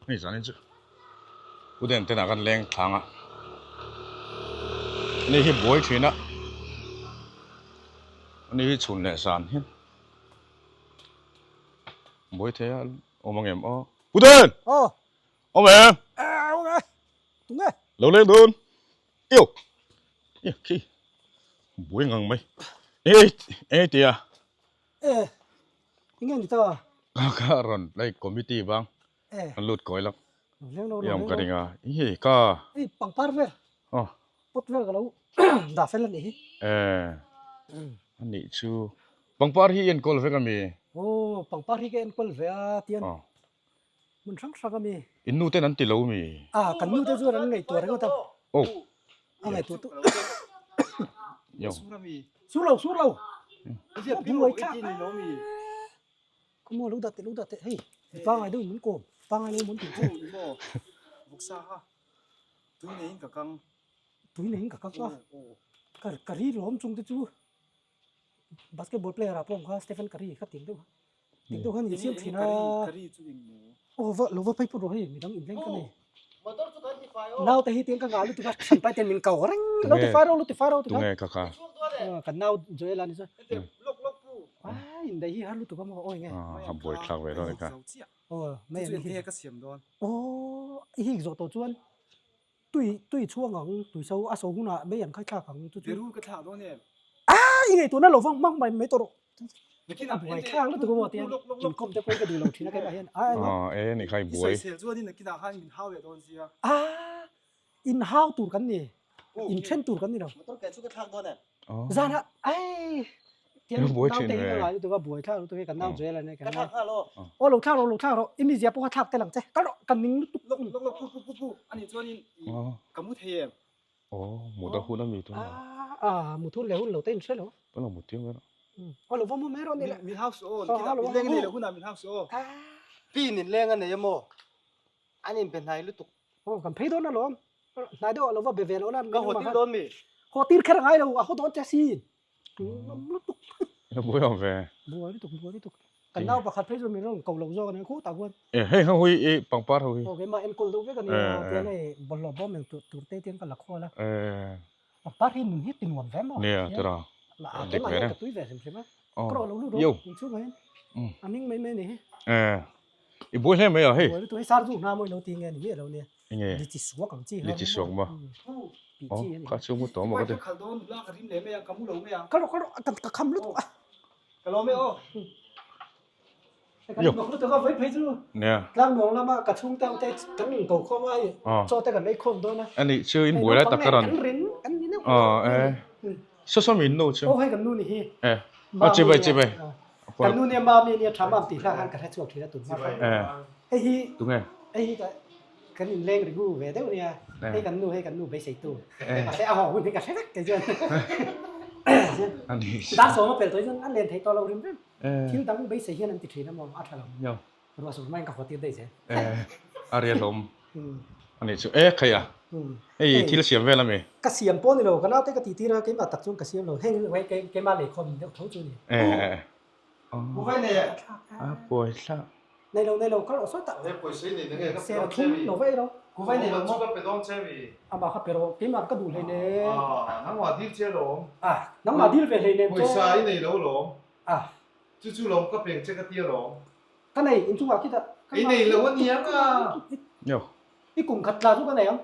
Hei zanin chu Pu Den ten ah kan leng thlang a, ani hi buai thin a, ani hi chhun leh zan hian buai thei a awm ang em aw Pu Den! Aw! Awm em? Awm e! Tunge? Lo leng dun! Io! Io khi buai ngang mai eng eng tia? E! Enge ni ta? Ka ka rawn play committee bang an lut kawi lak i awm ka ring a i ka Hei pangpar vel aw pot vel ka lo dah fel a nih hi. E a nih chu pangpar hi i enkawl vek a mi? Aw pangpar hi ka enkawl ve a tian hmun hrang hrang a mi. In nu ten an ti lo mi? A kan nu te chuan an ngaihtuah ringawt a. Aw. A ngaihtuah tu. Yo. Sur lo sur lo. Buai thlak. Khaw maw lo dah teh lo dah teh hei pangai deuh in min kawm pangai lo mawn tih chu. Vawksa kha tui neiin ka kang. Tui neiin ka kang a ka ka ri lawm chung te chu basketball player ah pawh ang kha Stephen Curry kha ting deuh ting deuh khan in siam thin a. Curry chu eng maw. Aw va lo va phei put rawh hei midang inleng ka nei. Nau te hi tiang ka ngah lutuk a sanpai ten min kau reng lo ti fai rawh lo ti fai rawh ti kha. Tunge ka kha. Kan nau Joel a ni chuan. Ai in daih hi har lutuk a maw awi nge. A buai thlak ve dawn ka. Aw mai an hi ka siam dawn. Aw i hik zawh tawh chuan tui tui chhuang ang tui so a so hunah mai an khai thlak ang chu chu. Berul ka thlak dawn em. Ai i ngaihtuahna lo vang hmang mai mai tawh rawh. A buai thlak lutuk a maw tiang inkhawm te pawh hi ka duh lo thin a keimah hian. Aw e ni kha i buai. I sawisel chuan in nakinah khan min hau leh dawn sia. A in hau tur kan ni in then tur kan ni lo. Motor ke chu ka thlak dawn em. Zanah ai tiang nau te hi ka ngai lutuk a buai thlak lutuk hi kan nau Joel a nia kan nau. Ka thlak nghal aw. Aw lo thlak rawh lo thlak rawh i mizia pawh kha thlak tel ang che kal rawh ka ning lutuk. Lawk lawk lawk pu pu pu pu ani chuan in ka mu thei em. Aw mut a hun a mi tunah. A mut hun leh hun lo te in hre lo. Ka lo mut tir mai rawh. Aw lo va mu mai rawh ni le. Min hau suh aw nikinah min leng a nei loh hunah min hau suh aw. Pin in leng a nei a maw? An inbe hnai lutuk. Aw kan phei dawn alawm. Hnai deuh ah lo va be ve lo la. Ka haw tir dawn mi? Haw tir kher a ngai lo a haw dawn che sin. Ngam lutuk. Buai awm ve. Buai lutuk buai lutuk. Kan nau pakhat phei chuan min rawn ko lo zawk a nia khutah khuan. E hei ho hi i pangpar ho hi. Aw keimah enkawl deuh vek a nia tiang hei bawlhhlawh bawm eng tur tur te tiang ka la khawl a. Pangpar hi nun hi ti nuam ve maw? Nia tira. Keimah hian ka tui ve hrim hrim a. Ka rawh lo lut rawh inchhungah hian a hming mai mai a ni hi. I buai hle mai a hei. Buai lutuk hei sar chu hna mawi lo ti nge ni miah lo nia. Enge? Lichi suak ang chi kha. Lichi suak maw? Tih chi a ni. Kha chu mu tawh maw ka ti. Ka khal dawn nula ka rim leh mai ang ka mu lo mai ang. Ka rawh ka rawh ka kham lutuk a. Ka lawm e aw. Kan hnawk lutuk a vawi phei chu. Nia. Tlang nuam lama ka chhungte ho te kan in ko khawm a hei chaw te kan ei khawm dawn a. Ani chu in buai lai tak ka rawn. Kan rin kan ni neuh. Aw e. Saw saw min nu chu. Aw hei kan nu ni hi. E. Aw chibai chibai. Kan nu nia mami nia tha mam tih hla khan ka hre chhuak thin a tun hma khan. Hei hi Tunge? Hei hi ka kan in leng rigu ve deuh nia. Hei kan nu hei kan nu beisei tu. Mahse a haw hun hi ka hre vek kei chuan. Dar sawm a pel tawh hi chuan a len thei tawh lo rim rem. Thil dang beisei hian an ti thin a maw a tha lo. Ruah sawm hmain ka haw tir daih zel. A rialawm a nih chu. E khaih a. Hei thil siam vel a mi? Ka siam pawh ni lo, ka naute ka tih tir a, keimah tak chuan ka siam lo. Heng hei keimah lehkhawm deuh tho chu a ni. E e. Buhvai nei e. A buai hlak. Nei lo nei lo, ka rawh sawi tak. He pawisa i nei na nge ka pe Ser dawn che thum mi? lo vei ro. Buhvai nei lo Chu ka pe dawn che mi? Amah kha pe rawh, keimah ka duh hlei nen. Ah, nangmah dil che lawm. Ah, nangmah dil ve hlei nen chaw. Pawisa i nei lo lawm. Ah. Chu chu lawm ka peng che ka ti alawm. Ka nei, inchungah khitah. I nei lo a niang a. Yo. I kum khat tla chu ka nei ang.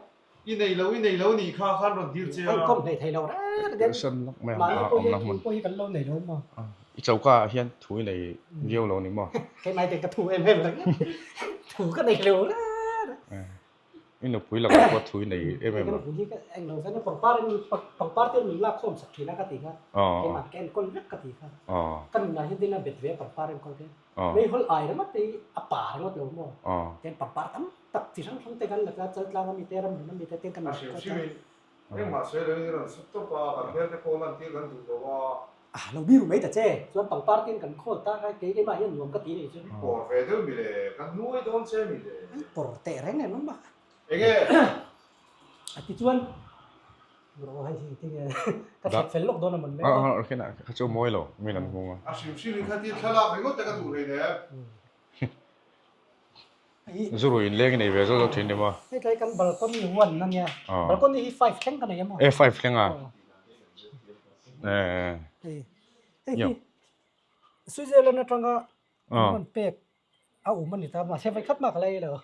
I nei lo, i nei lo nih kha khan rawn dil che a. An kawm hleih thei lo reng reng. San lak mai ang Mahni a pawh awm hi na hmun. pawh hi kan lo nei lo maw. I choka ah hian thu i nei viau lo ni maw? Keimah te ka thu em em reng. Thu ka nei lo reng reng. I nupui lakah pawh thu i nei em em lo. Ka nupui hi ka englo ven a pangpar in pangpar te min lak khawm sak thin a ka ti kha. Keimah ka enkawl vek ka ti kha. Ka nunah hian tin a bet ve a pangpar enkawl te. Meihawl ai ringawt te hi a pa ringawt lo maw? Tin pangpar tam tak chi hrang hrang te kan la a, chaltlang ami te, ramhlun ami te tin kan A hrim hrim in engmah sawi lo in i rawn sut tawp a, kan hmel te pawh lan tir kan duh lo a. A lo biru mai ta che, chuan pangpar tin kan khawl ta kha kei keimah hian nuam ka ti nei chu. I pawr ve deuh mi le, kan nuai dawn che mi le. An pawr teh reng em ang bak. Enge? A ti chuan Bro hei hi tinge ka thlep fel lawk dawn a mawn le. A a khen ah kha chu mawi lo min an hmung a. A hrim hrim in kha ti thlalak ringawt te ka duh hlei nem. Zuru in leng i nei ve zawk zawk thin ni maw? Hei tlai kan balcony one ania. Balcony hi five thleng ka nei a maw? E five thleng a. Hei hei hi Switzerland atanga an rawn pek a awm a ni ta mahse vawikhat mah ka la ei lo.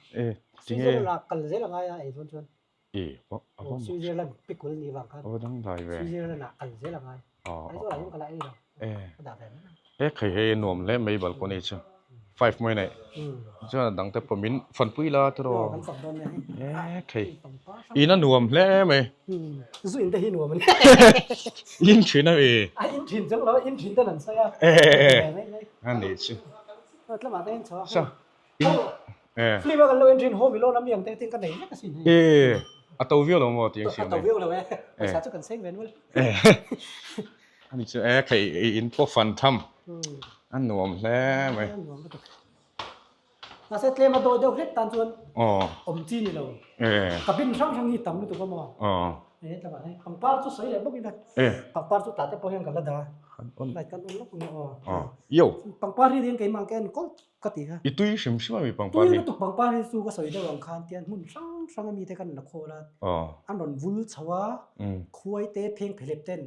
Switzerland ah kal zel a ngai a ei dawn chuan. Switzerland pikul ni vang khan Switzerland ah kal zel a ngai. Aizawl ah hian ka la ei lo. Ka dah ve mai ang. He khai hei nuam hle mai balcony chu five mai nei chuan a dang te pawh min fanpui la tiraw kan fak dawn nia hei he khai in a nuam hle mai zu in te hi nuam ani in thin a mi a in thin chu lo in thin ten an sawi a a nih chu tlama te in chho a in film a kan lo en thin home alone a mi ang te tin ka nei vek asin hei e a to viau lo maw tih ang siam a to viau lo e pawisa chu kan seng ve nual Ani chu e khei i in pawh fan tham a nuam hle mai. A nuam lutuk. Mahse tlem a dawi deuh hlek tan chuan awm chi ni lo. Cabin hrang hrang hi tam lutuk a maw? E tlangah hei pangpar chu sawi leh bawk ila. Pangpar chu tah te pawh hian kan la dah a. Light kan on lawk ang aw. Yo. Pangpar hi riang keimah ka enkawl ka ti kha. I tui hrim hrim a mi pangpar hi. Tui lutuk pangpar hi chu ka sawi deuh ang khan tian hmun hrang hrang a mi te kan la khawl a. An rawn vul chho a, khuai te pheng phelep ten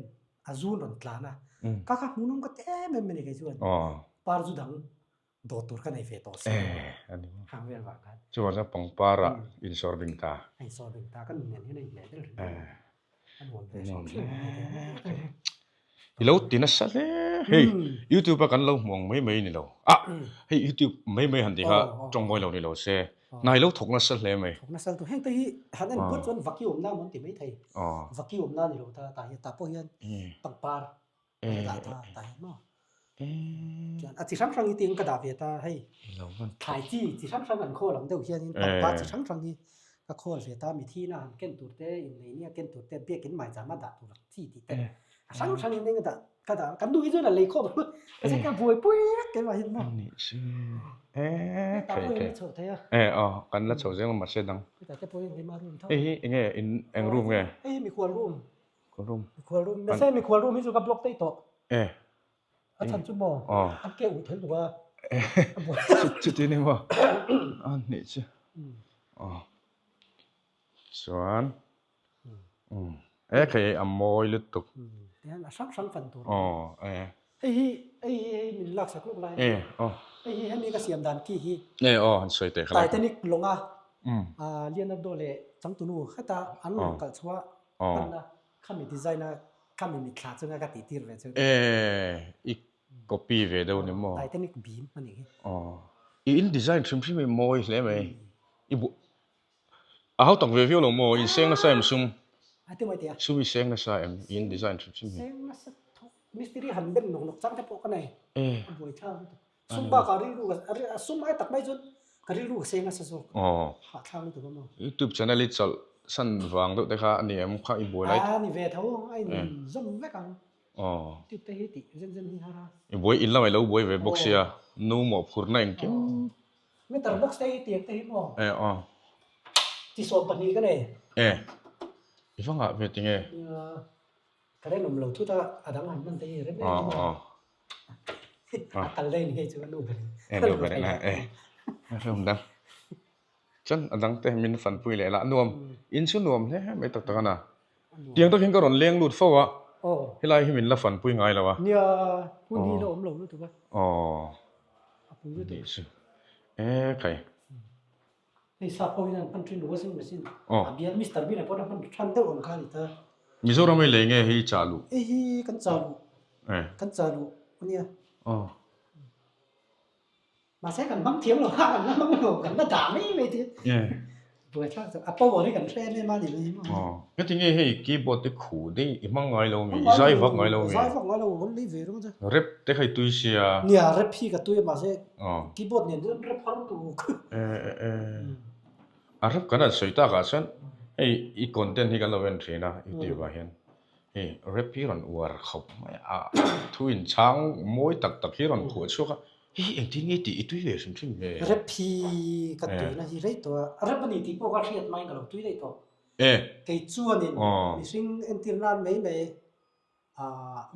a zun rawn tlan a. Ka kha hmuhnawm ka ti em em a ni kei chuan. Par zu dang dawt tur ka nei ve tawh si hang vel vang khan. Chuvang chuan pangpar ah insawr bing ta. A insawr bing ta ka nun nen hian a inhmeh ber ringawt a. A nuam ve hrim hrim a ni. I lo ti nasa hle. Hei youtube a kan lo hmu ang mai mai ni lo. A hei youtube mai mai han ti kha tawng mawi lo ni lo se. Hna i lo thawk nasa hle mai. Thawk nasa lutuk. Heng te hi han en phawt chuan vacuum na maw an ti mai thei. Vacuum na ni lo ta tah hian tah pawh hian pangpar a dah ta tah hian maw. Chuan a chi hrang hrang hi tiin ka dah ve ta hei. Thlai chi chi hrang hrang an khawl ang deuh hianin pangpar chi hrang hrang hi ka khawl ve ta mithi na han ken tur te innei nia ken tur te biakin maicham a dah tur ang chi tih te a hrang hrang in eng a dah ka dah kan duh hi chuan a lei khawm ang a zet ka buai pui vek keimah hian maw Anih chu e thei thei chho thei a e aw kan la chho zel mahse dang hetah te pawh hian keimah room tho hei hi enge in eng room nge hei hi mikhual room mikhual room mikhual room mahse mikhual room hi chu ka block daih tawh e A chhan chu maw? An ke uh thel duh a. Chuti ni maw? A hnih chu. Chuan e khei a mawi lutuk. Tihian a hrang hrang fan tur. E. Hei hi hei hi hei min lak sak lawk lai. E aw. Hei hi hemi ka siam dan ki hi. E aw han sawi teh kha lai. Titanic lawnga Leonardo leh changtunu heta an rawn kalh chhuah hmanna Khami design a khami mitthla chunga ka tih tir ve chu. E, i copy ve deuh ni maw? Titanic beam a nih hi. Aw, i in design hrim hrim hi mawi hle mai. I bu a hau tak ve viau lo maw? In seng nasa em sum? A ti mai teh a. Sum i seng nasa em i in design hrim hrim hi? Seng nasa thawk. Mistiri han ben nawk nawk chang te pawh ka nei. E. A buai thlak lutuk. Sum bakah rilru ka sum ai tak mai chuan ka rilru ka seng nasa zawk. Aw. Hahthlak lutuk a maw. Youtube channel i chawlh san vang deuh te kha a ni em kha i buai lai. A ni ve tho a in zawm vek ang. Aw. Youtube te hi tih zen zen hi har a. I buai in lamah i lo buai ve bawk sia nu mawhphurna engkim. Meter box te hi tiang te hi maw. E aw. Chi 12 ka nei. E. I va ngah ve tinge. Nia. Ka ren awm lo thut a, a dang han hman te hi rem em em a. A kal daih ni hei chu a nu ber in. E nu ber in a e. A hlawm dang. Chuan a dang te min fanpui leh lah nuam. In chu nuam hle mai tak tak a na. Tiang tak hian ka rawn leng lut fo a. Helai hi min la fanpui ngai lo a. Nia, hun hi la awm lo lutuk a. Aw. A pui lutuk. Nih chu. E khai. Hei sap ho hian an hman thin washing machine a bial Mister Bean a pawh a hman than deuh ang kha a ni ta. Mizoram hi lei nge hi chah luh? Hei hi kan chah luh. Kan chah luh a nia. Mahse kan hmang thiam lo a, kan la hmang lo, kan la dah mai mai te. Buai thlak chu a power hi kan hre em em a ni mai maw. Heti nge hei keyboard te khu dei i hmang ngai lo mi, i zai vak ngai lo mi? Zai vak ngai lo, hawn lei ve rawng chu. Rap te kha i tui sia. Nia, rap hi ka tui a mahse keyboard nen chuan rap har tuk. E e e. A rap kan han sawi tak ah chuan hei i content hi kan lo en thin a youtube ah hian hei rap hi rawn uar khawp mai a, thu inchhang mawi tak tak hi rawn phuah chhuak a. Hei engtin nge tih i tui ve hrim hrim ve? Rap hi ka tuina hi rei tawh a, rap a ni tih pawh ka hriat hmain ka lo tui daih tawh. Kei chuanin mihring entir nan mai mai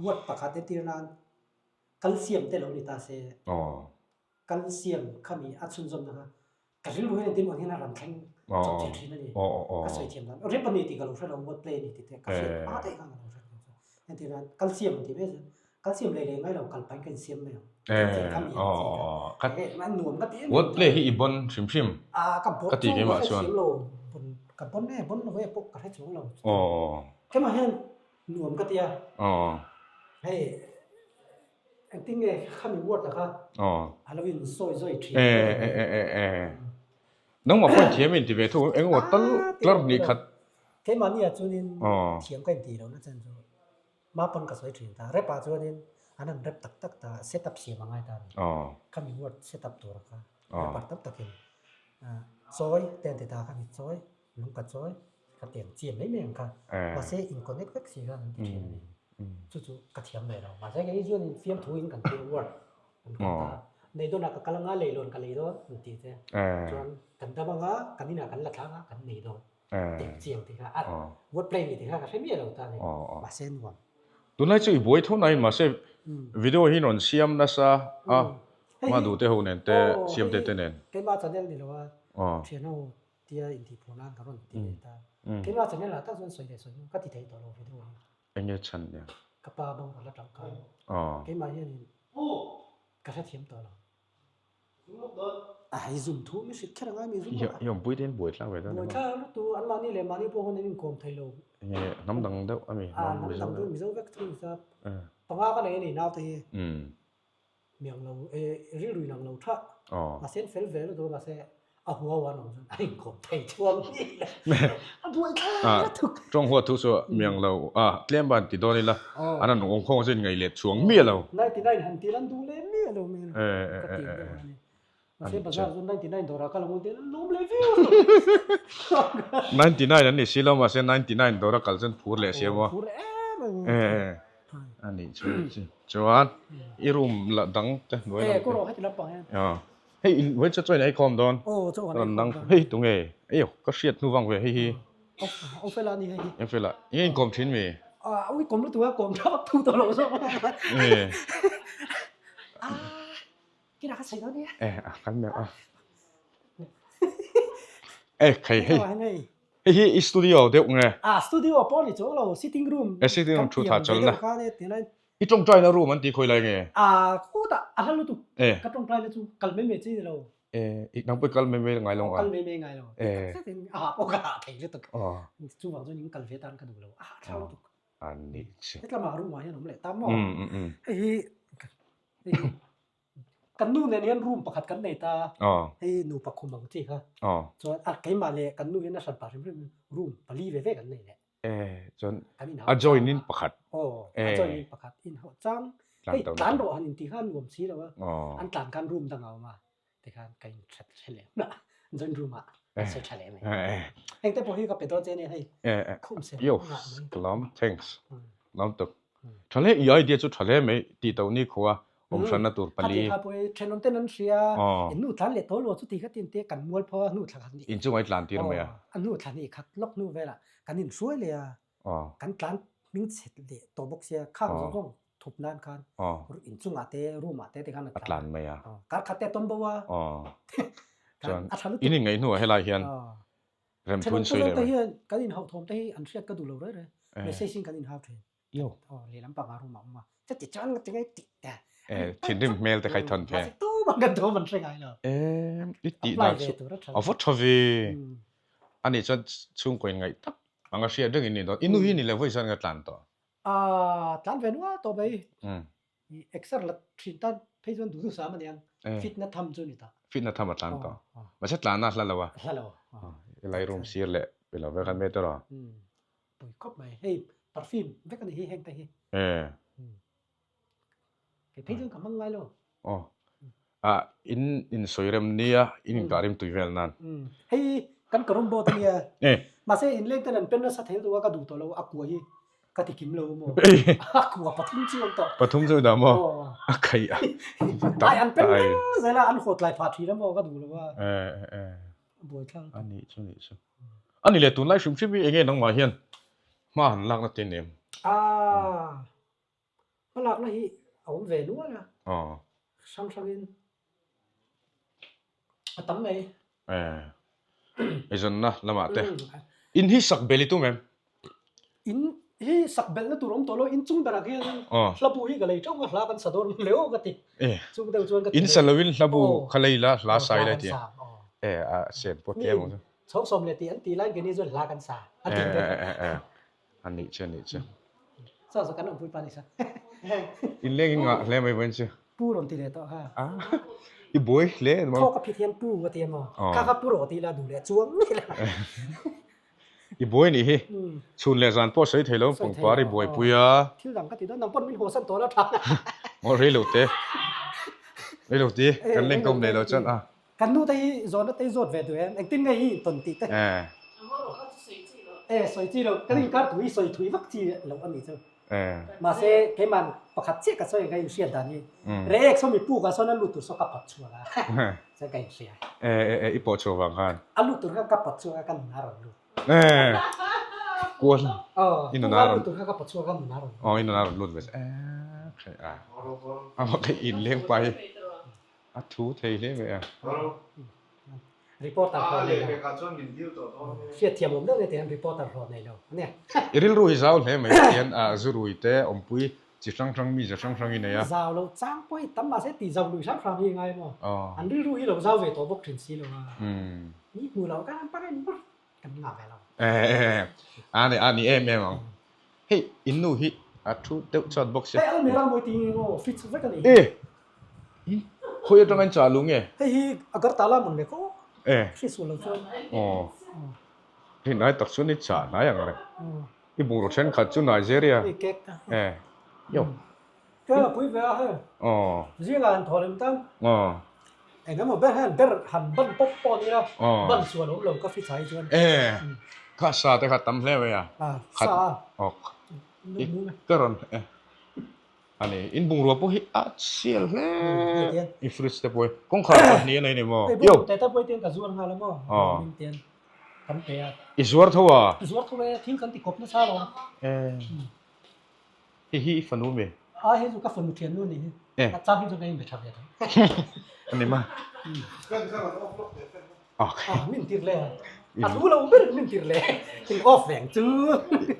word pakhat entir nan calcium te lo ni ta se, calcium khami a chhunzawmna kha. Ka rilru hian engtin maw hian a rawn thleng chawp thei thin a ni. Ka sawi thiam dan. Rep a ni tih ka lo hre lo, word play a ni tih te ka hriat hma daih khan ka lo hre lo. Entir nan calcium tih mai chuan calcium lei lei ngai lo kal pahin ka insiam mai ang. Ka nuam ka ti em. Word play hi i bon hrim hrim. Ka bon chu ka hre thiam lo. Ka bon e, bon lo e pawh ka hre chuang lo. Keimah hian nuam ka ti a. Hei. Engtin nge khami word a kha a lo in sawi zawi thin E e e e e Nangmah pawh in thiam in ti ve thung eng emaw tal tlar hnih khat. Keimahni ah chuanin thiam ka inti lo na chan chu ma pawn ka sawi thin ta. Rap ah chuanin an han rap tak tak ta set up siam a ngai ta a ni. Khami word set up tur a kha rapper tam takin chawi te an ti ta khami chawi lung ka chawi ka tiang chiah mai mai ang kha. Mahse in connect vek si khan an ti thin a ni. Chu chu ka thiam ve lo. Mahse kei chuan in fiamthu in kan tir word an kal ta. Nei dawn ah ka kal anga leilawn ka lei dawn an tih che. Chuan kan dam anga kan inah kan la thlang a kan nei dawn. Tih chiang tih kha a word play ni tih kha ka hre miah lo ta a ni. Mahse nuam. Tunlai chu i buai tho nain mahse video hi rawn siam nasa a ma duh te ho nen te siam te te nen. Keimah channel ni lo a thian ho tia intihphuah nan ka rawn ti ve ta. Keimah channel ah tak chuan sawi leh sawi ka ti thei tawh lo video hi. Eng nge chhan nia? Ka pa boral atang khan keimah hianin ka hrethiam tawh lo. A hei zum thu mi hrilh kher angai mi zum a. I awmpui te in buai thlak ve dawn emaw? Buai thlak lutuk anmahni leh mahni pawh hun an inkawm thei lo. Eng nge hnam dang deuh a mi? A hnam dang deuh Mizo vek thung sa. Panga ka nei a ni naute hi. Miang lo e rilru in ang lo tha. Mahse an fel ve lutuk a mahse a hua huan awm chuan a inkawm thei chuang ni le. A buai thlak lutuk. Tawng hua thu chu miang lo a tlem ban ti dawn ila an han awm khawng chu in ngaih let chuang miah lo. 99 han ti lan duh leh miah lo mai ka ti deuh a ni. Mahse bazar chu 99 dawrah kal ang tiin an lawm leh viau. 99 an ni si lo mahse 99 dawra kal chuan phur leh si emaw. Phur em em. A nih chu chuan i room la dang te hnuai lam te. Ko rawh heti lampang hian. Hei in vawi chu chuan ei khawm dawn. Aw chaw kan ei khawm dawn. Hei tunge eio ka hriat hnu vang ve hei hi. Aw fela ani hei hi. Aw fela enge in kawm thin mi? A ui kawm lutuk a kawm tha vak thu tawh lo zawk. Kira ka sawi dawn nia. Eh a kan meuh a. Eh khai hei. Hei hi i studio deuh nge? A studio pawh ni chuang lo sitting room. Eh sitting room thu tha chawlh na. I tawngtai na room an ti khawi lai nge? A khutah a hla lutuk. Eh. Ka tawngtai na chu kal mai mai chi ni lo. Eh i nang pawh i kal mai mai ngai lo a? Kal mai mai ngai lo. Eh. A hah pawh ka hah thei lutuk. Chuvang chuan in kal ve tan ka duh lo. A hah thla lutuk. A nih chu. Hetlama room ah hian awm leh ta maw? Hei hi Kan nu nen hian room pakhat kan nei ta. Hei nupa khum ang chi kha. Chuan a keimah leh kan nu hian a hran pah hrim hrim room pali ve ve kan nei leh. Chuan a join in pakhat. Aw, a join in pakhat in hauh chang. Hei tlan rawh han intih kha nuam si lo a. An tlan khan room dang a awm a. Tikhan ka in that hre leh hmah join room ah kan sawi tha leh mai. Heng te pawh hi ka pe dawn che nia hei. Khum se. Yo, ka lawm thanks. Lawm tuk. Tha hle i idea chu tha hle mai tih toh ni khua awm hranna tur pali. Kha ti kha pawh hi thenawm ten an hria in nu tlan leh tawh lo chu ti kha tin te kan mual pho a hnu thla khat nih. In chungah i tlan tir mai a. A hnu thla hnih khat lawk hnu velah kan in hruai leh a. Kan tlan hming chhet leh tawh bawk sia khang zawng zawng thup nan khan in chungah te room ah te te khan a tlan mai a. Kar khat te a tawm bo a. Chuan in in ngaih hnuah helai hian remthun sawi leh mai. Hian kan in hauhthawm te hi an hriat ka duh lo reng reng. Message in kan in hau thin. Aw lehlam pangah room ah awm a. Chati chuan nga tingai tih te. Thinrim hmel te kha i thawn phe. Mahse tumah kan thawm an hre ngai lo. I tih dan chu a va tha ve. Anih chuan chhungkaw in ngaih tak anga hriat reng in ni dawn. I nu hi ni le vawi chuan ka tlan tawh. Tlan ve nual tawh mai. Exer la thin tan phei chuan duh duh sam aniang. Fit na tham chu ni ta. Fit na tham a tlan tawh. Mahse tlan a hla lo a. Hla lo. I lai room sir leh pe lo vek a me tawh rawh. Pui khawp mai. Hei perfume vek a ni hi heng te hi. Kei phei chuan ka hmang ngai lo. Aw. A in in sawi rem nia in inkah rim tui vel nan. Hei kan ka rawn bawt a nia. Mahse in leng ten an pen nasa thei lutuk a ka duh tawh lo a kua hi ka ti kim lo maw. A kua pathum chu awm tawh. Pathum chu dah maw? A khaih a. Ai an pen reng zel a an haw tlai phah thin a maw ka duh lo a. Buai thlang. A nih chu nih chu. A ni le tunlai hrim hrim hi enge nangmah hian hma han lakna te nem? Aa. Hmalakna hi a awm ve nual a, hrang hrangin a tam mai. Eh. Eizawnna lamah te. In hi sak bel i tum em? In hi sak belhna tur awm tawh lo, in chung berah khian hlabu hi ka lei teuh a, hla kan sa dawn leu ka ti. Chung deuh chuan ka ti. In sa loin hlabu kha lei la, hla sa ila ti. Eh, a sen pawh tlem ang chu. Chhawng sawm leh tih an tih laiin keini chuan hla kan sa a ti te. Eh, eh, eh. A nih chu, a nih chu. Saw saw kan awmpui pa ni sa. In leng in ngah hle mai vawiin chu. Pu rawn ti leh tawh kha. A, i buai hle maw. Thawk a phit hian pu a ti a maw. Kha kha pu rawh ti ila duh leh chuang mai la. I buai nih hi. Chhun leh zan pawh sawi thei lo pangpar i buaipui a. Thil dang ka ti dawn nang pawn min haw san tawh la tha. Maw rei lo te. Rei lo te kan leng kawm nei lo chuan a. Kan nu te hi zawhna te hi zawt ve duh em? Engtin nge hi tawn tih te? Eh sawi chi lo kan inkar thu hi sawi thui vak chi lo a nih chu. Mahse keiman pakhat chiah ka sawi ka inhriat dan hi Rex saw mi puk ah sawn a lut tur saw ka pawt chhuak a chuan ka inhria. Eh i pawh chhuak vang khan. A lut tur kha ka pawt chhuak a ka nun a rawn lut. Eh kual i nun a rawn lut tur kha ka pawt chhuak a nun a rawn lut. Aw i nun a rawn lut ve eh a a va ka inleng pai. A thu thei hle mai a. Reporter hlawh nei lo. Hriatthiam awm deuh nge tihian reporter hlawh nei lo ania. I rilru hi zau hle mai tihian zurui te awmpui chi hrang hrang mi za hrang hrang i nei a. Zau lo chang pawh hi tam mahse tih zau lui hrang hrang hi ngai maw. An rilru hi lo zau ve tawh bawk thin si lo a. Ni hmuh loh kan an par en bar kan ngah ve lo. A ni a ni em em ang. Hei in nu hi a thu deuh chawt bawk sia. Hei almira mawi ti nge aw fridge vek a ni. E khawi atanga in chah lu nge? Hei hi Agartala mawn le khaw hri sual lo chuan. Aw hei hnai tak chuan i chah hnai ang reng. I bungraw thenkhat chu Nigeria. Hei cake ta. E yo. Ka la pui ve a hei. Aw. Zingah han thaw lem tan. Aw. Eng emaw ber hian ber han ban pawp pawh nia. Aw. Ban sual awm lo ka fi chai chuan. E. Kha sa te kha tam hle mai a. A sa a. Ok. I ka rawn e. Ani in bungrua pawh hi a sial hle. I fridge te pawh hi kawngkhar pahnih a nei ni maw. Hei bungrua te te pawh hi tiang ka zuar nghal a maw. Aw. Tiang kan pe a. I zuar tho a? I zuar tho e, thil kan ti kawp nasa lo. E. Hei hi i fanu mi? A hei chu ka fanu thiannu a nih hi. Eh. A chang hi chu ka inbe tha ve tho. A ni ma. Fan kha rawn off lawk teh fan kha. Ok. Ah min tir le. A thu lo ber min tir le. In off veng chu.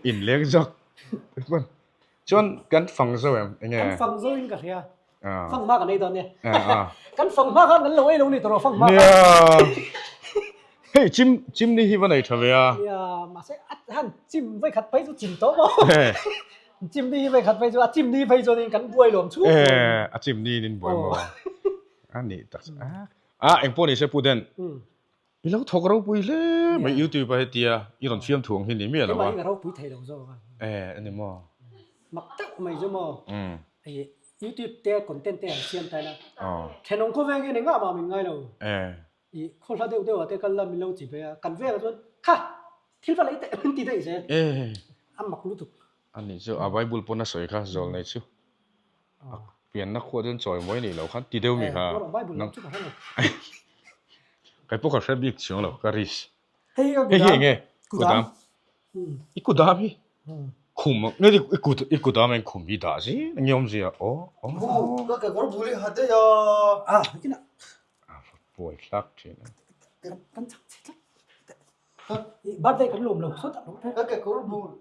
In leng zawk. Chuan kan fang zo em? Enge? Kan fang zo in ka hria. Ah. Fang hma kan ei dawn e. Ah ah. Kan fang hma khan kan lo ei lo ni tawh fang hma khan. Nia. Hei chim chimni hi va nei tha ve a. Nia mahse a han chim vai khat phei chu chim tawh maw. Chimni hi vai khat phei chu a chimni phei chuanin kan buai lawm chhung. Eh a chimni in buai maw. A nih tak a. A eng pawh ni se Pu Den. I lo thawk ropui hle mai YouTube a hetia i rawn fiam thuang hi ni miah lo a. Keimah hi ka ropui thei lo zawk a. Eh a ni maw. Mak deuh mai chu maw. YouTube te content te an siam ta ila. Thenawm khawveng hian engah mah min ngai lo. Eh. I khawhla deuh deuh ah te kal la min lo chi ve a, kan vengah chuan kha thil va lei teh min ti daih zel. A mak lutuk. A nih chu a Bible pawn a sawi kha zawl nei chu a pianna khuah chuan chawi mawi a nih loh khan ti deuh mi kha. Bible lam chu ka hre lo. Kei pawh ka hre bik chiang lo ka risk. Hei hi ka Hei hi kudam. eng nge? Kudam. I kudam hi khum nge i kut i kudam hian khum hi dah zing eng nge awmzia aw aw. Ka kekawr bul hi hat daih a. A kinah A va buai hlak thin a. Kan chak chhe tlat. Birthday kan lawm lo sawt a. Ka kekawr bul.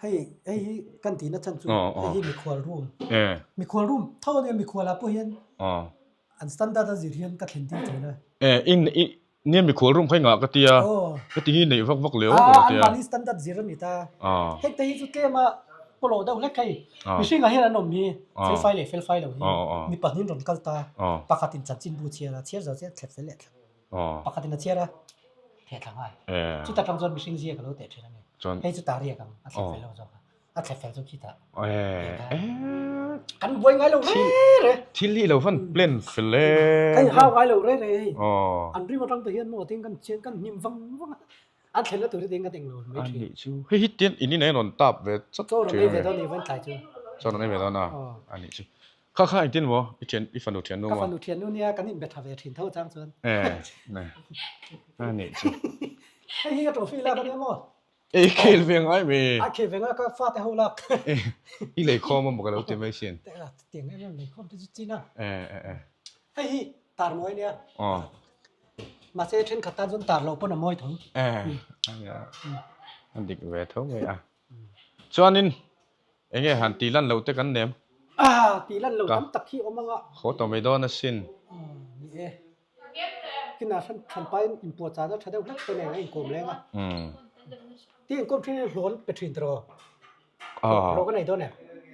Hei hei hi kan tihna chhan chu hei hi mikhual room. Mikhual room tho ania mikhual ah pawh hian an standard a zir hian ka thlen tir thin a. In nia mikhual room kha i ngah ka tia. Ka ti hi neih vak vak leh awk lo tia. An mahni standard zir a ni ta. Heng te hi chu tlem a pawlawh deuh hlek hei. Mihring ah hian an awm hi fel fai leh fel fai lo hi mi pahnih in rawn kal ta. Pakhat in chanchin bu chhiar a, chhiar zo chiah thlep fel leh thlep. Pakhat in a chhiar a, theh thla nghal. Chuta tang chuan mihring zia ka lo teh thin a ni. Hei chu ta riak ang a thlep fel lo zawk a. A thlep fel chu khitah kan buai ngai lo re re. Thil hi lo van plan fel e. Kan hau ngai lo re re hei. An rim atang te hian maw tin kan chian kan hnim vang vang a. An thlen na tur hi tin kan englo mai thin. Ani chu hei hi tin in in a rawn tap ve chawt thin. Chaw rawn ei ve dawn ni van tlai chu. Chaw rawn ei ve dawn a. Ani chu. Kha kha engtin maw i thian i fanu thiannu maw? Ka fanu thiannu nia kan inbe tha ve thin tho chang chuan. E ne. Ani chu. Hei hi ka trophy lak ania maw? Ei khel ve ngai me. A khel ve ngai ka fate ho lak. I lei khawm a maw ka lo ti mai sin. Tiang em em lei khawm te chu chin a. E e e. Hei hi tar mawi nia. Aw. Mahse thenkhat tan chuan tar loh pawn a mawi tho. Eh, a dik ve tho mai a. Chuanin eng nge han tih lan loh te kan nem? Ah, tih lan loh tam tak hi awm anga. Haw tawh mai dawn asin. Ni e. Kinah hran hran pain inpuah chahna tha deuh hlek te nen a inkawm leng a. Ti inkawm thin in hlawn pe thin tiraw? Hlawh ka nei dawn em?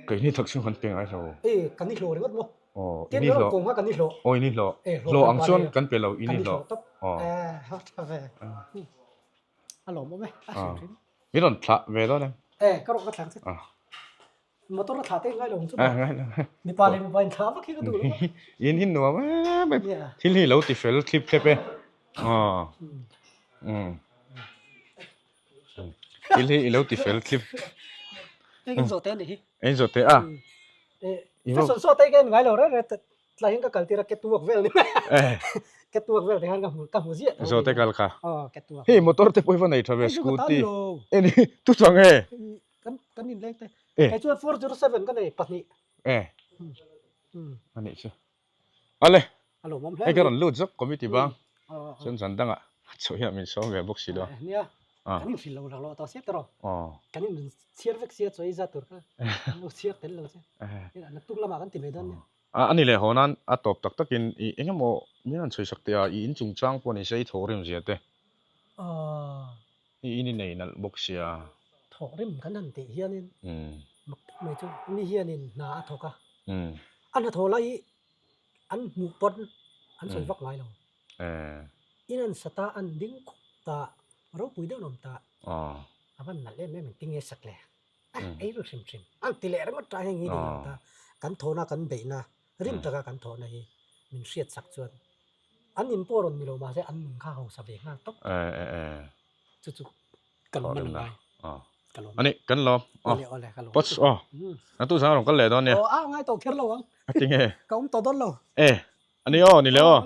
Keini tak chu kan pe ngai lo. E, kan i hlawh ringawt maw? Aw, ini hlawh. Tin kawng kha kan i hlawh. Aw, ini hlawh. Hlawh ang chuan kan pe lo, ini hlawh. Kan i hlawh tawp. E, ha tha ve. A lawm awm e, a hrim hrim. Mi rawn thlah ve dawn em? E, ka rawh ka thlang che. Motor a thlah te ngai lo ang chu maw? Ngai lo. Mipa leh mipa in thlah vak hi ka duh lo a. In hi nuam em em. Thil hi lo ti fel thlip thlep e. Aw. Umm. Thil hi i lo ti fel thlip. Hei in zawh te a nih hi. In zawh te a. Fashion show te ka en ngai lo reng reng tlai hian ka kal tir a catwalk vel ni mai a. Catwalk vel te khan ka hmu ka hmu ziah tho. Zawh te kal kha. Aw catwalk. Hei motor te pawh hi va nei tha ve scooty. E ni tu chuang e. Kan kan in leng te. Kei chuan 407 ka nei pahnih. E. A nih chu. Ale. Hei ka rawn lut zawk committee bang. Chuan zan dangah chhoh hian min sawm ve bawk si lo. Nia. Kan in hrilh lo rak lo tawh sia tawh. Kan in chhiar vek sia chaw ei zat tur kha. An lo chhiar tel lo che. Naktuk lamah kan ti mai dawn nia. A ni leh haw nan a tawp tak takin i eng emaw min rawn chhuisak teh a i in chungchang pawh ni se i thawh rim zia te. I in i nei nalh bawk sia. Thawh rim kan han tih hianin mak tak mai chu mi hianin hna a thawk a, a hnathawh lai hi an hmuh pawn an sawi vak ngai lo. In an sat a, an ding khup ta, ropui deuh an awm ta, a van nalh em em engtin nge sak le? Ei ru hrim hrim. An ti leh ringawt ta heng hi ni lo ta, kan thawhna kan beihna, rim taka kan thawhna hi min hriat sak chuan An in pawh rawn ni lo mahse an nun kha hausa ve nghal tawp. Chu chu kan man ngai. Ka lawm. Ani kan lawm. Awle awle ka lawm. Pots aw. A tu zang rawn kal leh dawn nia. Aw a ngai tawh kher lo ang. A ti nge. Ka awm tawh dawn lo. E ani aw ni le aw.